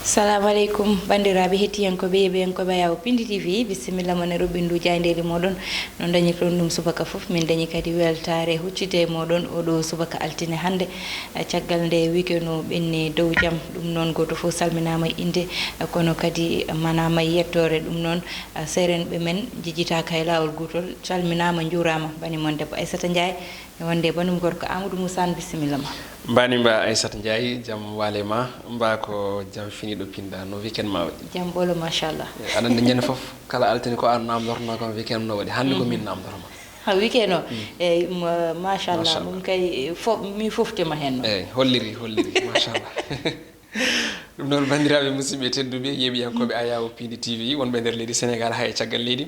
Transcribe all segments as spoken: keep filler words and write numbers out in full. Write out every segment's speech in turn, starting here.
Salamu aleykum, banndiraaɓe hettiyankooɓe, yeeɓiyankooɓe Ayaw Pindi T V, bisimilla mon e roɓɓindu jaayndeeli mooɗon. No dañirton ɗum subaka fof, min dañi kadi weltaare huccitde e mooɗon oɗo subaka altine hannde. Eh, caggal nde weekend o ɓenni dow jam, ɗum noon gooto fof salminaama e innde, eh, kono kadi manaama e yettoore. Ɗum noon, eh, seerenɓe men jejjitaaka e laawol gootol, calminaama, njuuraama. Bani mon debbo Aissata Ndiaye, e wonde banum gorko Amadou Moussa Anne, bisimilla ma. Mbani mba Aissata Ndiaye, jam waale ma, mba ko jam finiɗo pinda, no weekend ma waɗi? Jam ɓolo, machallah. Eh, aɗa anndi ñande fof, kala altine ko an namdorno kam weekend no waɗi. Hannde ko min namdorma. Ha, weekend o? Mm. Eyyi, ma-, machallah, machallah. Mum kay, eh, fo-, mi foftima hen noon. Eyyi, holliri, holliri, machallah. Ɗum noon, banndiraaɓe musidɓe tedduɓe, yeeɓiyankooɓe Ayaw Pindi T V, wonɓe nder leydi Sénégal, hay e caggal leydi,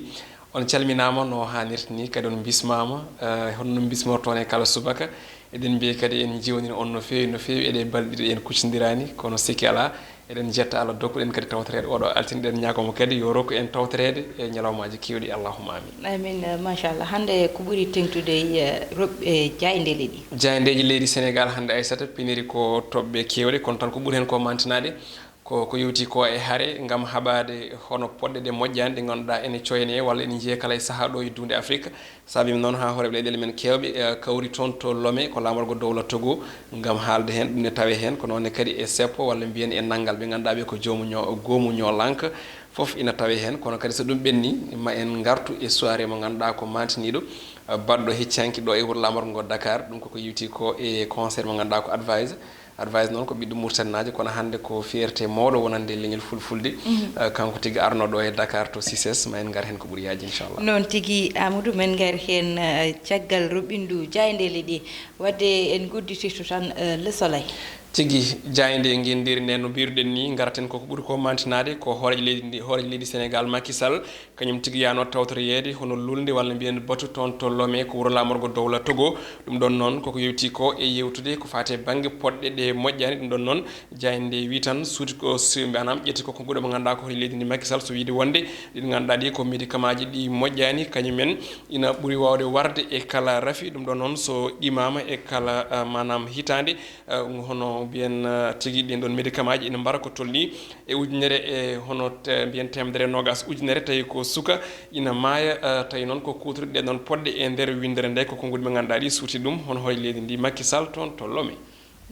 on calminaama no haanirta ni, kadi on mbismaama, eh, hono no mbismortoon e kala subaka. Eɗen mbiya kadi en njiwonii on no feewi, no feewi, eɗe balɗe ɗiɗi en kuccondirani, kono sikki alaa, eɗen njetta Allah, dokkuɗen kadi tawtoreede oɗo altine, eɗen ñaagomo kadi yo rokku en tawtoreede e ñalawmaaji keewɗi, allahumma amin. Amin, eh, machallah. Hannde ko ɓuri teŋtude e, eh, roɓ-, e jaayndeeli ɗi? Jaayndeeji leydi Sénégal hannde, Aissata, piniri ko toɓɓe keewɗe, kono tan ko ɓuri heen ko mantinaade, ko, ko yowti ko e hare ngam haɓaade hono poɗɗe ɗe moƴƴaani, ɗe ngannduɗaa ene coyne walla ene njiye kala e sahaa ɗo e duunde Afrik. Saabii noon haa hooreeɓe leyɗeele men keewɓe, eh, kawri toon to Lomé, ko laamorgo dowla Togo, ngam haalde heen, ɗum ne tawee heen, ko noon ne kadi e seppo walla mbiyen e nanngal ɓe ngannduɗaa ɓe ko joomu ño-, goomu ñoolanka, fof ina tawee heen. Kono kadi so ɗum ɓenni, ma en ngartu e soirée mo ngannduɗaa ko mantiniiɗo, eh, baɗɗo hecci hanki ɗo e wuro laamorgo ngo Dakar, ɗum koko yewti ko e concert mo ngannduɗaa ko Advice. Advice noon ko ɓiɗɗo Muritaninaajo, kono hannde ko fierté mawɗo wonande leñol Fulfulde. Mhm. Eh, kanko tigi arno ɗo e Dakar to C I C E S, ma en ngar heen ko ɓuri yaaji, inchallah. Noon tigi, Amadou, men ngar heen, eh, caggal roɓɓindu jaayndeeli ɗi. Wadde en ngudditirto tan, eh, Le Soleil. Tigi, jaaynde ngenndiri nde no mbiruɗen ni, ngaraten koko ɓuri ko mantinaade, ko hooreejo leydi ndi, hooreejo leydi Sénégal, Macky Sall, kañum tigi yaano tawtoreyeede hono lulnde walla mbiyen batu toon to Lomé, ko wuro laamorgo dowla Togo. Ɗum ɗon noon koko yewti ko e yewtude ko faati e bannge poɗɗe ɗe moƴƴaani. Ɗum ɗon noon, jaaynde wi tan suuti ko si-, maanaam ƴetti ko, ko guɗo mo ngannduɗaa ko hono leydi ndi Macky Sall, so wiide wonde ɗin ngannduɗaa ɗi ko médicament ji ɗi moƴƴaani, kañumen ina ɓuri waawde warde e kala rafi. Ɗum ɗon noon so qimaama e kala, ah, maanaam hitaande, ah, hono mbiyen, ah, tigi ɗin ɗon médicament ji ina mbara ko tolni e ujunere e hono te-, mbiyen teemedere e noogas ujunere, tawi ko suka ina maaya, eh, tawi noon ko kuutorɗe ɗe ɗon poɗɗe e nder winndere nde, ko konnguɗi ɓe ngannduɗaa ɗi suuti ɗum, hono hooreejo leydi ndi Macky Sall toon to Lomé.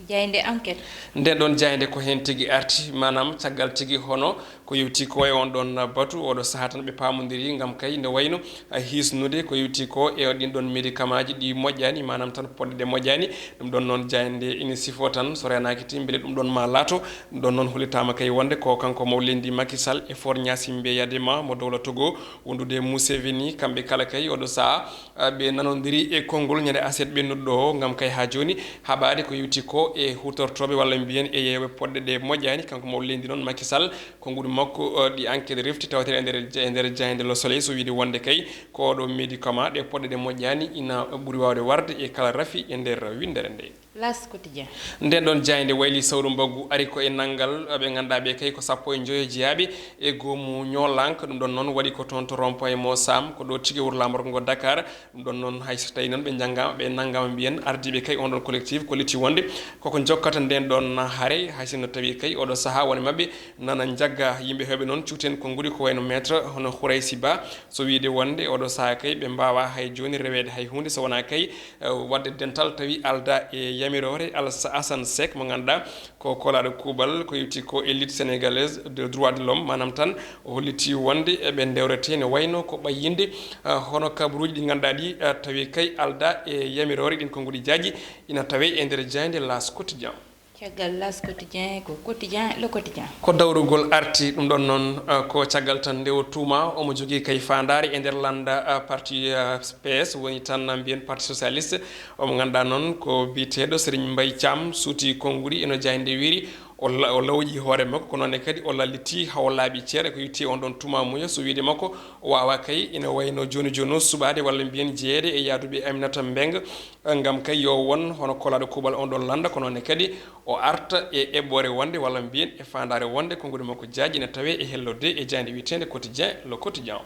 Jaaynde Enquête. Nden ɗon jaaynde ko heen tigi arti, maanaam caggal tigi hono ko yewti ko e on ɗon batu, oɗo sahaa tan ɓe paamondiri ngam kay nde wayno a hisnude ko yewti ko e ɗin ɗon médicament ji ɗi moƴƴaani, maanaam tan poɗɗe ɗe moƴƴaani. Ɗum ɗon noon jaaynde ina sifo tan, so reenaaki ti mbele ɗum ɗon ma laato. Ɗum ɗon noon hollitaama kay wonde ko kanko maw leydi Macky Sall e Faure Gnassingbé Eyadéma mo dowla Togo, wondude Museveni, kamɓe kala kay oɗo sahaa, ah, ɓe nanondiri e konngol ñande aset ɓennuɗo ɗo o, ngam kay haa jooni haɓaade ko yewti ko e huutortooɓe walla mbiyen e yeeyooɓe poɗɗe ɗe moƴƴaani. Kanko maw leydi noon Macky Sall, konnguɗi makko, eh, ɗi enquête refti tawetee e nder, e nder jaaynde Le Soleil, so wiide wonde kay ko oɗo médicament, ɗe poɗɗe ɗe moƴƴaani, ina ɓuri waawde warde e kala rafi e nder winndere nde. L'As Quotidien. Nden ɗon jaaynde wayli sawru mbaggu ari ko e nanngal, eh, ɓe ngannduɗaa ɓe kay ko sappo e njoyo jeyaaɓe e goomu Ñoolank. Ɗum ɗon noon waɗi ko toon to rond-point mo Sam, ko ɗo tigi wuro laamorgo ngo Dakar. Ɗum ɗon noon, hay so tawii noon ɓe njanngaama, ɓe nanngaama mbiyen ardiiɓe kay on ɗon collectif, kolliti wonde koko njokkata nden ɗon hare, hay sinno tawii kay oɗo sahaa woni maɓɓe nana njagga yimɓe heewɓe noon cuuti heen konnguɗi ko wayno maître hono Khouraysi Ba. So wiide wonde oɗo sahaa kay ɓe mbaawaa hay jooni reweede hay huunde so wonaa kay, eh, waɗde dental tawi aldaa e yamiroore Alsa-, Assane Seck mo ngannduɗaa ko koolaaɗo kuuɓal ko yewti ko Elite Sénégalaise de Droits de l'Homme, maanaam tan o holliti wonde eɓe ndewretee ne wayno ko ɓayyinde, ah, hono kabaruuji ɗi ngannduɗaa ɗi, ah, tawi kay aldaa e yamiroore ɗin konnguɗi jaaji ina tawee e nder jaaynde L'As Quotidien. Caggal L'As Quotidien ko Quotidien, Le Quotidien. Ko dawrugol arti, ɗum ɗon noon, ah, ko caggal tan nde o tuuma omo jogii kay faandaare e nder lannda, ah, parti, ah, P S, woni tan mbiyen Parti Socialiste. Omo ngannduɗaa noon ko biyeteeɗo Serigne Mbaye Thiam suuti konnguɗi eno jaaynde wiiri. O la-, o lawƴi hoore makko, ko noon ne kadi o lalliti haa o laaɓi ceere ko yewti on ɗon tumamuya. So wiide makko o waawaa kay, ina wayno jooni jooni o suɓaade walla mbiyen jeyeede e yahduɓe Aminata Mbengue, eh, ngam kay yo won hono koolaaɗo kuuɓal on ɗon lannda, ko noon ne kadi o arta e eɓɓoore wonde walla mbiyen e faandaare wonde konnguɗi makko jaaji ina tawee e hellorde e jaaynde wiyeteende Quotidien, Le Quotidien.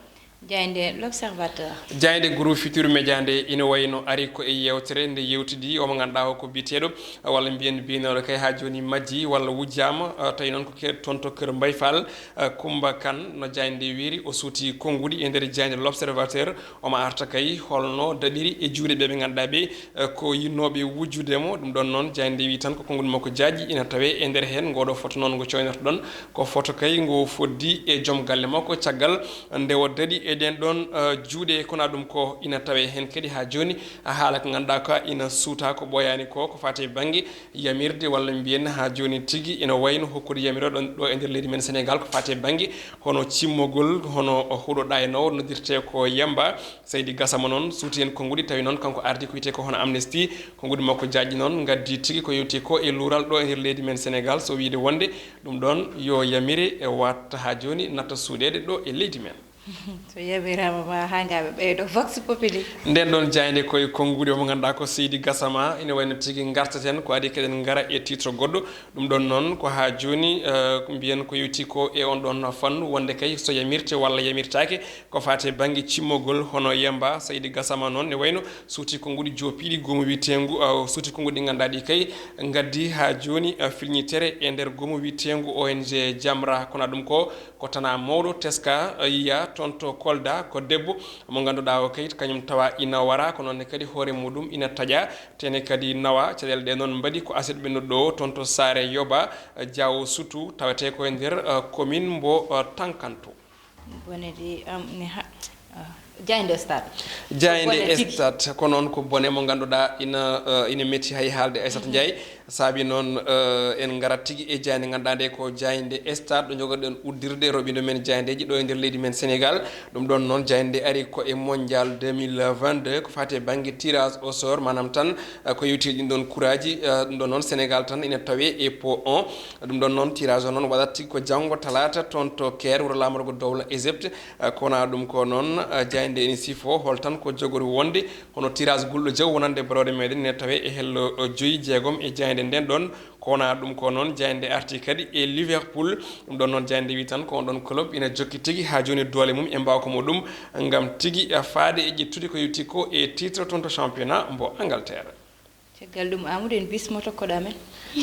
Jaaynde L'Observateur. Jaaynde Groupe Futur Média nde ina wayno ari ko e yeewtere nde yewtidi omo ngannduɗaa o ko biyeteeɗo walla mbiyen biynooɗo kay haa jooni majji walla wujjaama, eh, tawi noon ko ke- toon to Kër Mbaye Fall, eh, Coumba Kane no jaaynde nde wiiri o suuti konnguɗi e nder jaaynde L'Observateur. Omo arta kay holno daɗiri e juuɗe ɓe ɓe ngannduɗaa ɓe, eh, ko yinnooɓe wujjude mo. Ɗum ɗoon noon jaaynde nde wii tan ko konnguɗi makko jaajɗi ina tawee e nder heen. Ngooɗo foto noon ngo cooynotoɗon ko foto kay ngo foddi e joom galle makko caggal nde o daɗi e ɗeen ɗoon, eh, juuɗe. Kono ɗum ko ina tawee heen kadi haa jooni haala ko ngannduɗaa ka ina suuta ko ɓooyaani ko, ko faati e bannge yamirde walla mbiyen haa jooni tigi ina wayno hokkude yamirde ɗon ɗo e nder leydi men Sénégal ko faati e bannge hono cimmogol hono huɗo ɗaynoowo noddirtee ko yamba. Seydi Gassama noon suuti heen konnguɗi tawi noon kanko ardi ko wiyetee ko hono Amnesty. Konnguɗi makko jaajɗi noon ngaddi tigi ko yewti ko e luural ɗo e nder leydi men Sénégal, so wiyde wonde ɗum ɗoon yo yamire e watta haa jooni natta suuɗeede ɗo e leydi men. So yamiraama ma haa ngaa ɓe ɓeydo Vox Populi. Nden ɗoon jaaynde koye konnguɗi omo ngannduɗaa ko Seydi Gassama ina wayno tigi ngartaten ko adi keɗen ngara e titre goɗɗo. Ɗum ɗoon noon ko haa jooni, eh, mbiyen ko yewti ko e on ɗoon fannu wonde kay so yamirte walla yamirtaake ko faati e bannge cimmogol hono yamba. Seydi Gassama noon ne wayno suuti konnguɗi joopiiɗi goomu wiyeteengu, eh, suuti konnguɗi ɗi ngannduɗaa ɗi kay ngaddi haa jooni, eh, filñitere e nder goomu wiyeteengu O N G Jamra. Kono ɗum ko ko tanaa mawɗo teska, eh, yiya toon to Kolda ko debbo mo ngannduɗaa o kay kañum tawa ina wara ko noon ne kadi hoore muɗum ina taƴa tene kadi nawa. Caɗeele ɗe noon mbaɗi ko aset ɓennuɗo ɗo toon to Saare Yoba, eh, Diawo Sutu tawetee ko e nder, eh, commune mbo, eh, Tankanto. Bone di am ni ha ah, jaaynde Stade. Jaaynde Bone tigi. Stade ko noon ko bone mo ngannduɗaa ina, eh, ina metti hay haalde Aissata Ndiaye. Saabi noon, eh, en ngarat tigi e jaaynde ngannduɗaa nde ko jaaynde Stade ɗo njogoɗen uddirde roɓindo men jaayndeeji ɗo e nder leydi men Sénégal. Ɗum ɗoon noon jaaynde ari ko e mondial deux mille vingt-deux ko faati e bannge tirage au sort maanaam tan, eh, ko yewti ɗin ɗoon kuraaji, eh, ɗum ɗoon noon Sénégal tan ina tawee e pot un. Ɗum ɗoon noon tirage o noon waɗat tigi ko janngo talaata toon to Caire wuro laamorgo dowla Égypte. Eh, ko wonaa ɗum ko noon, eh, jaaynde ene sifo hol tan ko jogori wonde hono tirage gulɗo jaw wonande barooɗe meɗen ne tawee e hello, eh, joyi jeegom e jaaynde nden ɗoon. Ko wonaa ɗum ko noon jaaynde arti kadi e Liverpool. Ɗum ɗoon noon jaaynde wi tan ko on ɗoon club ina jokki tigi haa jooni doole mum e mbaawka muɗum ngam tigi, eh, faade e ƴettude ko yewti ko e titre toon to championnat mbo Angleterre. Caggal ɗum Amadou en bismoto koɗo amen.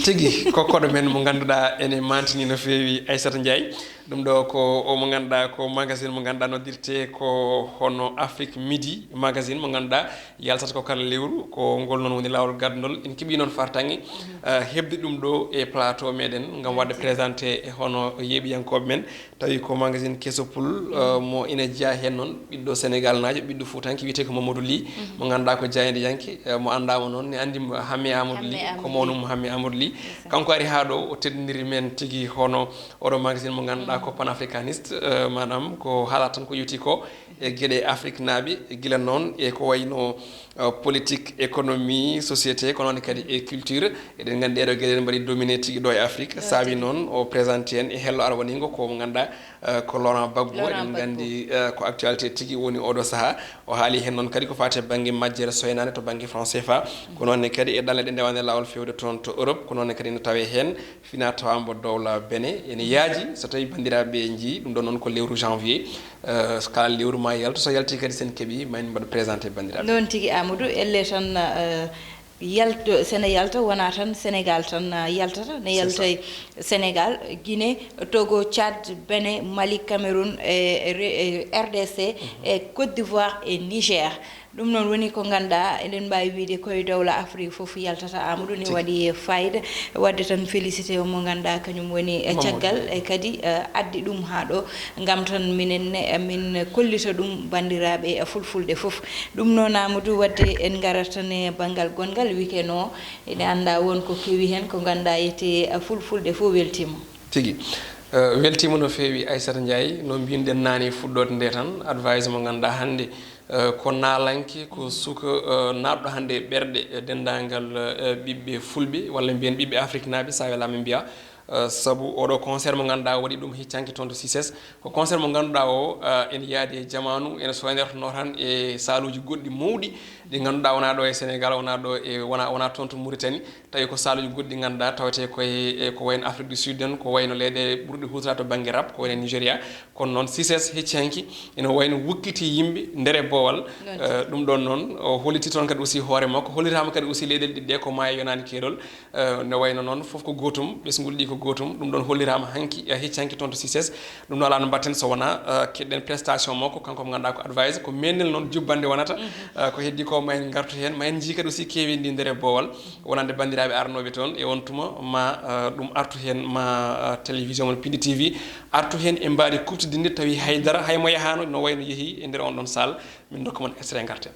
Tigi ko koɗo men mo ngannduɗaa ene mantini no feewi Aissata Ndiaye. Ɗum ɗo ko o mo ngannduɗaa ko magazine mo ngannduɗaa noddirte ko hono Afrique Midi magazine mo ngannduɗaa yaltata ko kala lewru. Ko ngol noon woni laawol gaddol en keɓi noon fartaŋŋe, eh, heɓde ɗum ɗo e plateau meɗen ngam waɗde présenté e hono yeeɓiyankooɓe men. Tawi ko magazine keso pul, eh, mo ina jeyaa heen noon ɓiɗɗo Sénégal naajo ɓiɗɗo Fuutanke wiyetee ko Mamadou Ly mo ngannduɗaa ko jaayndiyanke, eh, mo anndaama noon ne anndi mo Hammet Amadou Ly. Hammet Ko Amadou mawnum Ly. Hammet Amadou Ly. Kanko ari haa ɗo o teddiniri men tigi hono oɗo magazine mo ngannduɗaa ko panafricaniste, eh, maanaam ko haalata tan ko yewti ko e geɗe Afrique naaɓe gila noon e ko wayno, eh, politique, économie, société ko noon kadi e culture. Eɗen nganndi ɗeɗo geɗe ɗe mbaɗi dominé tigi ɗo e Afrique. Saabi noon o présenté en e hello arwaningo ko mo ngannduɗaa, eh, ko Laurent Gbagbo. Laurent Eɗen Gbagbo. nganndi, eh, ko actualité tigi woni oɗo sahaa. O haali heen noon kadi ko faati e bannge majjere soynaande to bannge franc C F A. Ko noon ne kadi e ɗanle ɗe ndewaande laawol feewde toon to Europe. Ko noon ne kadi no tawee heen fina tawambo dowla Benin. Ene yaaji so tawii banndiraaɓe njii ɗum ɗo noon ko lewru janvier. Eh, so kala lewru ma yaltu so yalti kadi sen keɓi ma en mbaɗa présenté banndiraaɓe. Noon tigi Amadou, elle tan, eh, yalto, sene yalta wona tan Sénégal tan, eh, yaltata, ne yalta Sénégal, Guinée, Togo, Tchad, Benin, Mali, Cameroun, e, e, e R D C, e Côte d'Ivoire, e Niger. Ɗum noon woni ko ngannduɗaa eɗen mbaawi wiyde koye dowla Afrique fof yaltata Amadou ne waɗi fayida. Waɗde tan félicité o mo ngannduɗaa kañum woni, eh, caggal, eh, kadi, eh, addi ɗum haa ɗo ngam tan minen ne, eh, min kollita ɗum banndiraaɓe, eh, fulfulde fof. Ɗum noon Amadou waɗde en ngarat tan e banngal gonngal weekend o. Eɗen annda won ko kewi heen ko ngannduɗaa yete, eh, fulfulde fof weltiima. Tigi. Eh, weltiima no feewi Aissata Ndiaye. No mbiynuɗen naane fuɗɗoode nde tan, advice mo ngannduɗaa hannde, eh, ko naalanke, ko suka, eh, naatɗo hannde e ɓerɗe, eh, denndaangal, eh, ɓiɓɓe fulɓe, walla mbiyen ɓiɓɓe afriknaaɓe, so a welaama mbiya, Eh, sabu oɗo concert mo ngannduɗaa o waɗi ɗum hecci hanki toon to Cices, ko concert mo ngannduɗaa o, eh, ene yaadi e jamaanu, ene soynirteno tan e saaluuji goɗɗi mawɗi ɗi ngannduɗaa wonaa ɗo e Sénégal, wonaa ɗo e, wonaa, wonaa toon to Mauritanie, tawi ko saaluuji goɗɗi ɗi ngannduɗaa tawetee koye, e ko wayno Afrique du Sud en, ko wayno leyɗe ɓurɗe huutoraade to bannge rap, ko wayno Nigeria. Kono noon Cices hecci hanki ene wayno wukkiti yimɓe nder e boowal. Noon tigi. Eh, ɗum ɗoon noon, o holliti toon kadi aussi hoore makko, hollitaama kadi aussi leyɗeele ɗiɗi ɗe ko maayo yonaani keerol. Eh, ne wayno noon, fof ko gootum, ɓesnguuji ɗi ko gootum. Ɗum ɗoon holliraama hanki, eh, hecci hanki toon to Cices. Ɗum ɗo alaa no mbaɗten so wonaa, eh, keɗɗen prestation makko, kanko mo ngannduɗaa ko Advice, ko mennel noon jubbannde wonata. Eh, ko heddii ko ma en ngartu heen, ma en njii kadi aussi keeweendi nder e boowal, wonande banndiraaɓe arnooɓe toon. E oon tuma ma, eh, ɗum artu heen, ma, eh, télévision mon Pindi T V artu heen e mbaadi kuuɓtidinndi, tawi hay dara, hay mo yahaano no wayno yehi e nder oon ɗoon saal, min ndokka mon extrait ngarten.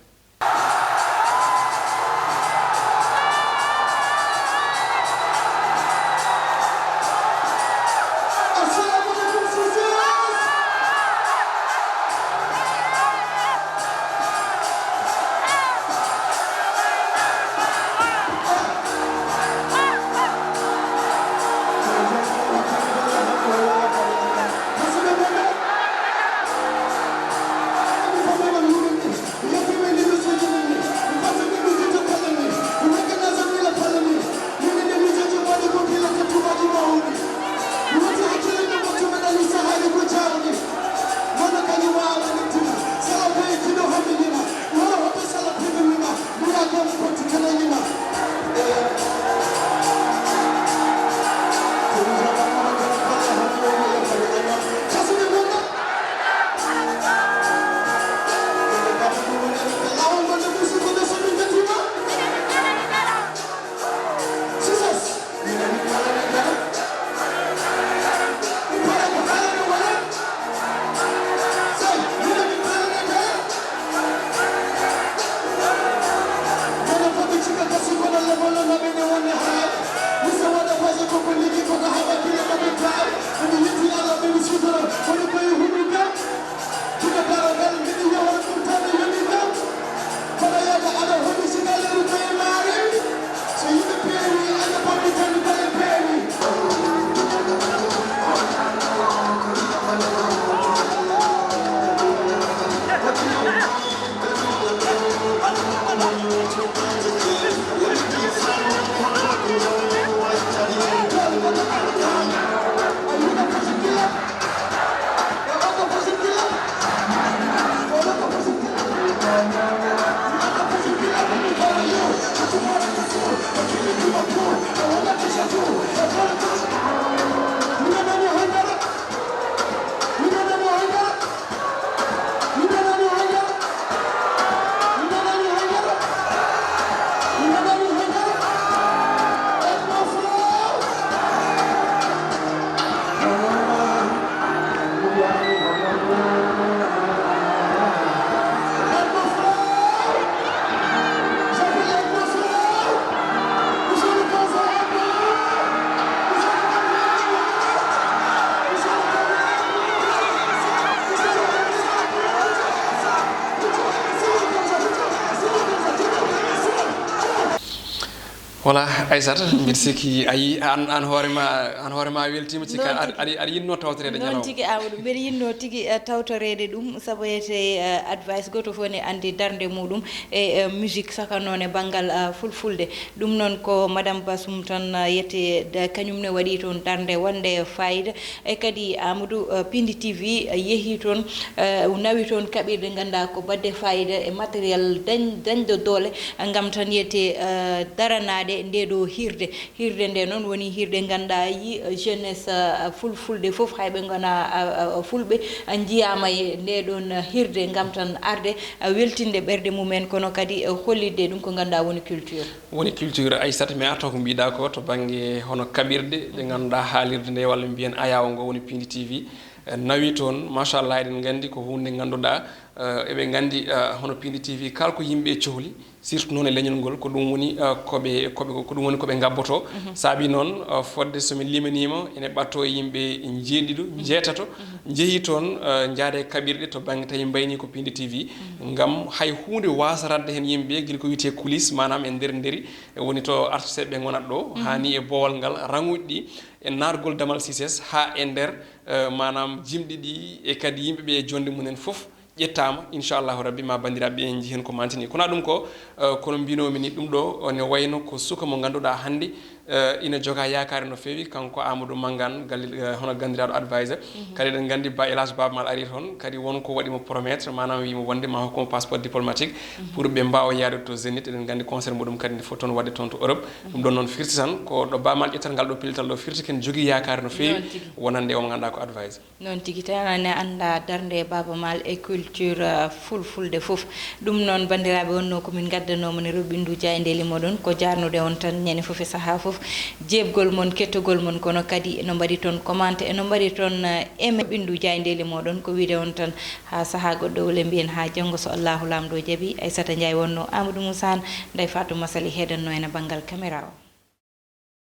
Voilà, Aissata, mbiɗa sikki a yi-, aan, aan hoore ma, aan hoore ma a weltiima, sikki. Noon aɗa, tigi. Aɗa, aɗa yiɗno tawtoreede. Noon ñalawma. Tigi, Amadou, mbeɗa yiɗno tigi, eh, tawtoreede ɗum, sabu etee, eh, Advice, gooto fof ne anndi darnde muɗum e, eh, musique, saka noon e banngal, eh, fulfulde. Ɗum noon ko Madame Bassoum tan, eh, yetee, de, kañum ne waɗi toon darnde wonde fayida. E kadi Amadou, eh, Pindi T V, eh, yehi toon, eh, nawi toon kaɓirɗe ngannduɗaa ko baɗde fayida e matériel dañ-, dañɗo doole, eh, ngam tan yetee, eh, daranaade nde ɗo hirde. Hirde nde noon woni hirde ngannduɗaa yi, eh, jeunesse, eh, fulfulde fof, hay ɓe ngonaa, eh, eh, fulɓe, eh, njiyaama e nde ɗoon, eh, hirde ngam tan arde, eh, weltinde ɓerɗe mumen, kono kadi, eh, hollitde ɗum ko ngannduɗaa woni culture. Woni culture, Aissata, mi arta ko mbiɗa ko to bannge hono kaɓirɗe ɗe ngannduɗaa haalirde nde walla mbiyen ayaawo ngo woni Pindi T V, eh, nawi toon, machallah, eɗen nganndi ko huunde nde ngannduɗaa Eh, eɓe nganndi, eh, hono Piindi T V kala ko yimɓe cohli, surtout noon e leñol ngol, ko ɗum woni, eh, ko ɓe, ko ɓe, ko ɗum woni ko ɓe ngabboto. Saabi noon, eh, fodde so mi limaniima, ene ɓatto e yimɓe njeeɗiɗo, njeetato, njehii toon, eh, njaada e kaɓirɗe to bannge tawi mbayni ko Piindi T V, ngam hay huunde waasa raɗde heen yimɓe, gila ko wiyetee coulisse, maanaam e nder nderi, e woni to artiste ɓe ngonat ɗo, haa ni e boowal ngal, raŋuuji ɗi, e naatgol damal C C S haa e nder, eh, maanaam jimɗi ɗi, e kadi yimɓe ɓe e jonde mumen fof ƴettaama, inchallahu rabbi, ma banndiraaɓe en njihen ko mantini. Kono ɗum ko, eh, kono mbinoomi ni, ɗum ɗo ne wayno ko suka mo ngannduɗaa hannde, eh, ina joga yaakaare no feewi, kanko Amadou Mangane, galli-, eh, hono ganndiraaɗo advisor. Kadi eɗen nganndi Ba El Hadj Baaba Maal ari toon, kadi won ko waɗi mo promettre, maanaam wiimo wonde ma hokku mo passeport diplomatique pour ɓe mbaawa yaade to Zénith. Eɗen nganndi concert muɗum kadi ne foti toon waɗde toon to Europe. Ɗum ɗon noon firti tan ko ɗo Baaba Maal ƴettata ngal ɗo pellital ɗo firti ken jogii yaakaare no feewi. Noon tigi. Wonande e o mo ngannduɗaa ko advisor. Noon tigi, tawi ne annda darnde Baaba Maal e culture, uh, fulfulde fof. Ɗum noon, banndiraaɓe, wonnoo ko min ngaddanoo mon e rewɓe ɓinndu jaayndeeli mooɗon, ko jaarnude on tan ñande fof e sahaa fof. Jeeɓgol mon, kettogol mon, kono kadi no mbaɗi toon commenté, e no mbaɗi toon, uh, aimé ɓinndu jaayndeeli mooɗon, ko wiide on tan haa sahaa goɗɗo wole mbiyen haa janngo so Allahu Laamɗo jaɓi. Aissata Ndiaye wonnoo, Amadou Moussa Anne, Ndeye Fatou Massaly heedannoo en e banngal caméra o.